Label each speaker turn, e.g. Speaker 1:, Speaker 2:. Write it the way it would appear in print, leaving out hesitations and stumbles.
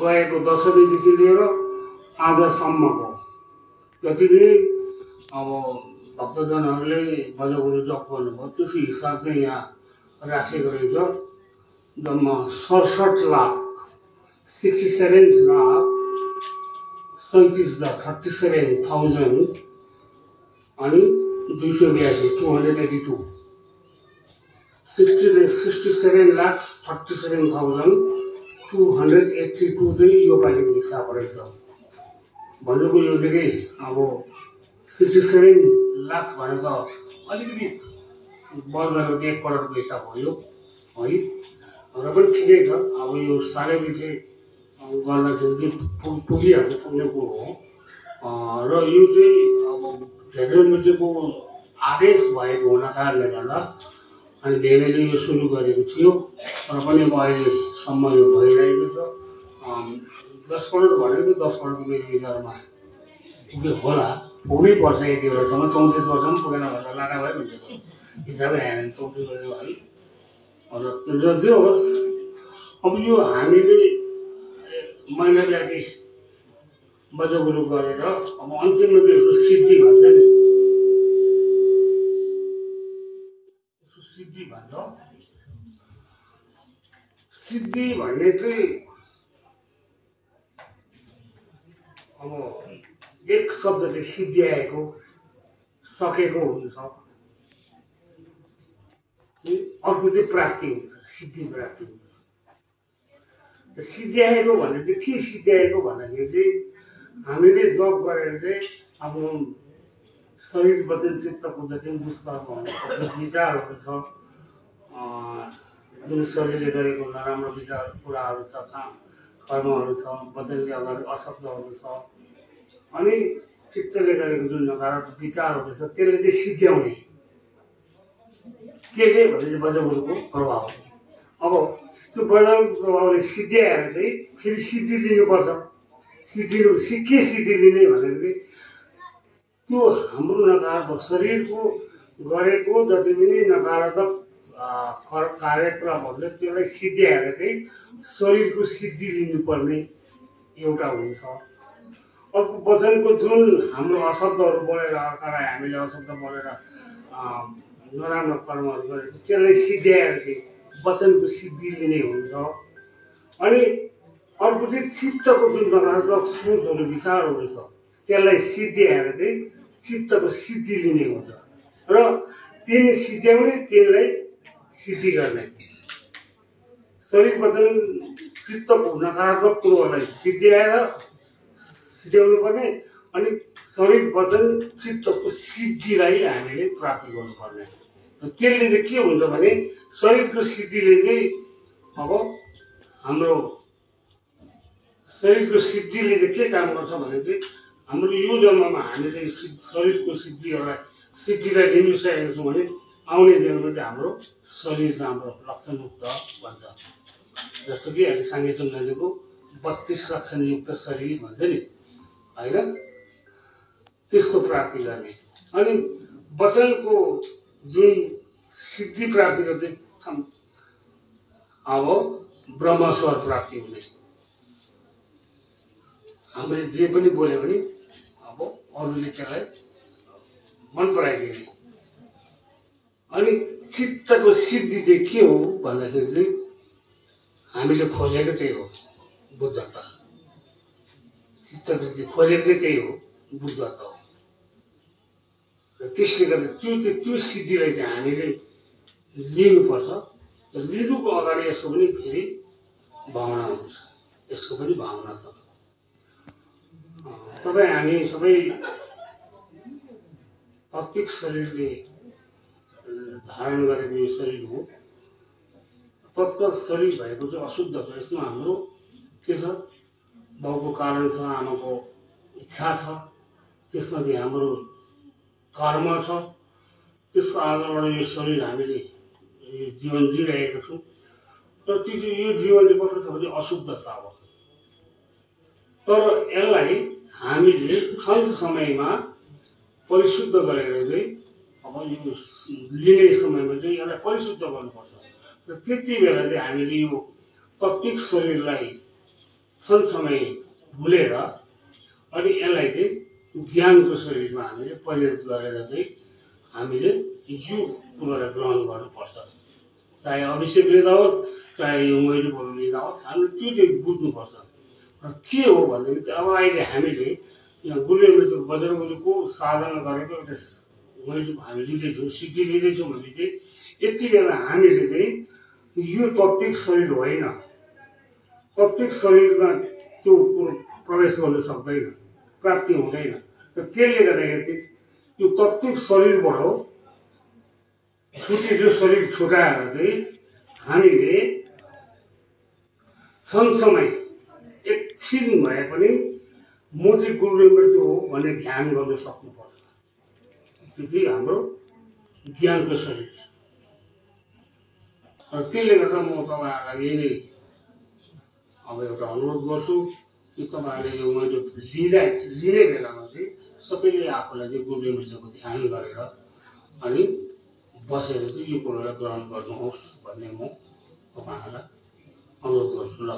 Speaker 1: गएको दशमीदेखि लिएर आजसम्मको जति पनि अब भक्तजनहरूले भजगुरु जप गर्नुभयो त्यसको हिसाब चाहिँ यहाँ राखेको रहेछ। जम्मा 67,37,37,000 अनि 282 282 67,37,282 चाहिँ यो पालिको हिसाब रहेछ। भनेको यो निकै अब 67 लाख भनेको अलिकति बढ्दै 1 करोडको हिसाब हो यो है। र पनि ठिकै छ। अब यो साह्रै पछि गर्दाखेरि चाहिँ पुगिहाल्छ, पुग्ने कुरो हो। र यो चाहिँ अब झेक्रेनमिचेको आदेश भएको हुन कारणले गर्दा अनि धेरैले यो सुरु गरेको थियो र पनि अब अहिलेसम्म यो भइरहेको छ। 10 करोड भनेको 10 करोडको मेरो विचारमा पुग्यो होला, पुग्नै पर्छ यति बेलासम्म। 34 वर्षमा पुगेन भन्दा लाडा भयो भने हिसाबै आएन 34 वर्ष है। र जे होस् अब यो हामीले महिनाव्यापी भजगुरु गरेर अब अन्तिममा चाहिँ यसको सिद्धि भन्छ नि, यसको सिद्धि भन्छ। सिद्धि भन्ने चाहिँ अब एक शब्द चाहिँ सिद्ध्याएको सकेको हुन्छ, अर्को चाहिँ प्राप्ति हुन्छ, सिद्धि प्राप्ति हुन्छ। सिद्ध्याएको भने चाहिँ के सिद्ध्याएको भन्दाखेरि चाहिँ हामीले जप गरेर चाहिँ आफ्नो शरीर वचन चित्तको जति पनि दुष्कर्महरू विचारहरू छ, जुन शरीरले गरेको नराम्रो विचार कुराहरू छ, कर्महरू छ, वचनले अगाडि अशब्दहरू छ, अनि चित्तले गरेको जुन नकारात्मक विचारहरू छ त्यसले चाहिँ सिद्ध्याउने के भने चाहिँ भजगुरुको प्रभाव। अब त्यो भजगुरुको प्रभावले सिद्ध्याएर चाहिँ फेरि सिद्धि लिनुपर्छ। सिद्धि के सिद्धि लिने भनेर चाहिँ त्यो हाम्रो नकारात्मक शरीरको गरेको जति पनि नकारात्मक कार्यक्रमहरूले त्यसलाई सिद्ध्याएर चाहिँ शरीरको सिद्धि लिनुपर्ने एउटा हुन्छ। अर्को वचनको जुन हाम्रो अशब्दहरू बोलेर अर्कालाई हामीले अशब्द बोलेर नराम्रो कर्महरू गरेको त्यसलाई सिद्ध्याएर चाहिँ वचनको सिद्धि लिने हुन्छ। अनि अर्को चाहिँ चित्तको जुन नकारात्मक सोचहरू विचारहरू छ त्यसलाई सिद्ध्याएर चाहिँ चित्तको सिद्धि लिने हुन्छ। र तिन सिद्ध्याउने तिनलाई सिद्धि गर्ने। शरीर वचन चित्तको नकारात्मक कुरोहरूलाई सिद्ध्याउनु पर्ने अनि शरीर वचन चित्तको सिद्धिलाई हामीले प्राप्ति गर्नुपर्ने। त्यसले चाहिँ के हुन्छ भने शरीरको सिद्धिले चाहिँ अब हाम्रो शरीरको सिद्धिले चाहिँ के काम गर्छ भने चाहिँ हाम्रो यो जन्ममा हामीले शरीरको सिद्धिलाई लिनुसकेको छौँ भने आउने जन्ममा चाहिँ हाम्रो शरीर राम्रो लक्षणयुक्त भन्छ। जस्तो कि अहिले साङ्गेचुङ नदीको 32 लक्षणयुक्त शरीर भन्छ नि होइन, त्यसको प्राप्ति गर्ने। अनि वचनको जुन सिद्धि प्राप्तिको चाहिँ अब ब्रह्मस्वर प्राप्ति हुने। हामीले जे पनि बोल्यो भने अब अरूले त्यसलाई मन पराइदिने। अनि चित्तको सिद्धि चाहिँ के हो भन्दाखेरि चाहिँ हामीले खोजेको त्यही हो, बुद्धता। चित्तको खोजेको चाहिँ त्यही हो, बुद्धता हो। र त्यसले गर्दा त्यो सिद्धिलाई चाहिँ हामीले लिनुपर्छ। र लिनुको अगाडि यसको पनि फेरि भावना हुन्छ, यसको पनि भावना छ। तपाईँ हामी सबै तात्विक शरीरले धारण गरेको यो शरीर हो। तत्त्व शरीर भएको चाहिँ अशुद्ध छ। यसमा हाम्रो के छ, बाउको कारण छ, आमाको इच्छा छ, त्यसमा चाहिँ हाम्रो कर्म छ। त्यसको आधारबाट यो शरीर हामीले जीवन जिइरहेका छौँ। तर त्यो चाहिँ यो जीवन चाहिँ कस्तो छ भने अशुद्ध छ। अब तर यसलाई हामीले छन्द समयमा परिशुद्ध गरेर चाहिँ अब यो लिने समयमा चाहिँ यसलाई परिशुद्ध गर्नुपर्छ। र त्यति बेला चाहिँ हामीले यो तात्विक शरीरलाई सँगसँगै भुलेर अनि यसलाई चाहिँ ज्ञानको शरीरमा हामीले परिणत गरेर चाहिँ हामीले यो कुरोलाई ग्रहण गर्नुपर्छ। चाहे अभिषेक लिँदा होस् चाहे यो मैले बोल्नु लिँदा होस् हामीले त्यो चाहिँ बुझ्नुपर्छ। र के हो भनेदेखि चाहिँ अब अहिले हामीले यहाँ गुरुले बजरङ्गबलीको साधना गरेको एउटा मैले हामी लिँदैछौँ सिद्धि लिँदैछौँ भने चाहिँ यति बेला हामीले चाहिँ यो तत्त्विक शरीर होइन, तत्त्विक शरीरमा त्यो कुरो प्रवेश गर्न सक्दैन, प्राप्ति हुँदैन। र त्यसले गर्दाखेरि चाहिँ यो तत्त्विक शरीरबाट छुटेको शरीर छुटाएर चाहिँ हामीले सँगसँगै एकछिन भए पनि म चाहिँ गुरुदेव चाहिँ हो भन्ने ध्यान गर्न सक्नुपर्छ। त्यो चाहिँ हाम्रो ज्ञानको शरीर। त्यसले गर्दा म तपाईँहरूलाई यही नै अब एउटा अनुरोध गर्छु कि तपाईँहरूले यो मैले लिने बेलामा चाहिँ सबैले आफूलाई चाहिँ गुरुदेवको ध्यान गरेर अनि बसेर चाहिँ यो कुरोलाई ग्रहण गर्नुहोस् भन्ने म तपाईँहरूलाई अनुरोध गर्छु। ल